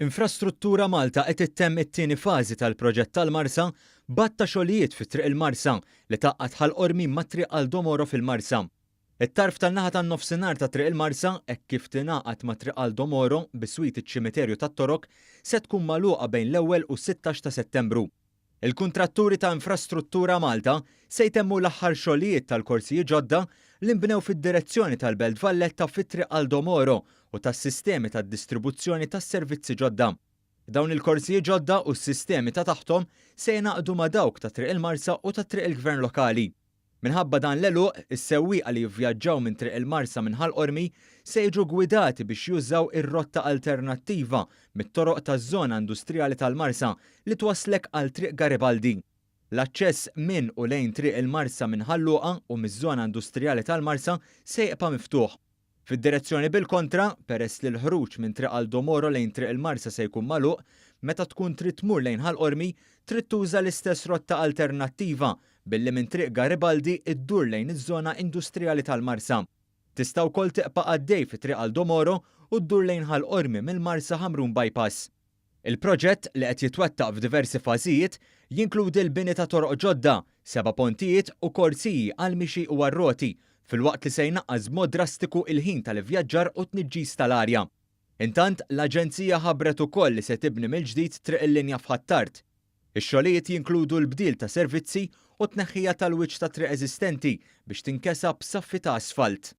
Infrastruttura Malta qed ittemm it-tieni fażi tal-proġett tal-Marsa b'għadd ta' xogħlijiet fi Triq il-Marsa li tgħaqqad Ħal Qormi ma' Triq Aldo Moro fil-Marsa. It-tarf tan-naħa tan-Nofsinhar ta' Triq il-Marsa hekk kif tingħaqad ma' Triq Aldo Moro biswit iċ-Ċimiterju tat-Torok se tkun magħluqa bejn l-ewwel u s-sittax ta' Settembru. Il-kuntratturi ta' Infrastruttura Malta se jtemmu l-aħħar xogħlijiet tal-korsiji ġodda li nbnew fid-direzzjoni tal-Belt Valletta fi Triq Aldo Moro u tas-sistemi tad-distribuzzjoni tas-servizzi ġodda. Dawn il-korsiji ġodda u s-sistemi ta' taħthom se jingħaqdu ma' dawk ta' Triq il-Marsa u ta' Triq il-Gvern Lokali. Minħabba dan l-għeluq, is-sewwieqa li jivvjaġġaw minn Triq il-Marsa minn Ħal Qormi se jiġu ggwidati biex jużaw ir-rotta alternattiva mit-toroq taż-żona industrijali tal-Marsa li twasslek għal Triq Garibaldi. L-aċċess minn u lejn Triq il-Marsa minn Ħal Luqa u miż-żona industrijali tal-Marsa se jibqa' miftuħ. Fid-direzzjoni bil-kontra, peress li l-ħruġ minn Triq Aldo Moro lejn Triq il-Marsa se jkun magħluq, meta tkun trid tmur lejn Ħal Qormi, trid tuża l-istess rotta alternattiva billi minn Triq Garibaldi ddur lejn iż-żona industrijali tal-Marsa. Tista' wkoll tiqpa' għaddej fi Triq Aldo Moro u ddur lejn Ħal Qormi mill-Marsa Ħamrun Bypass. Il-proġett, li qed jitwettaq f'diversi fażijiet, jinkludi l-bini ta' toroq ġodda, seba' pontijiet u korsiji għall-mixi u għar-roti, filwaqt li se jnaqqas b'mod drastiku l-ħin tal-ivvjaġġar u t-tniġġis tal-arja. Intant, l-aġenzija ħabbret ukoll li se tibni mill-ġdid Triq il-Linja f'Ħ'Attard. Ix-xogħlijiet jinkludu l-bdil ta' servizzi u t-tneħħija tal-wiċċ tat-triq eżistenti biex tinkesa b'saffi ta' asfalt.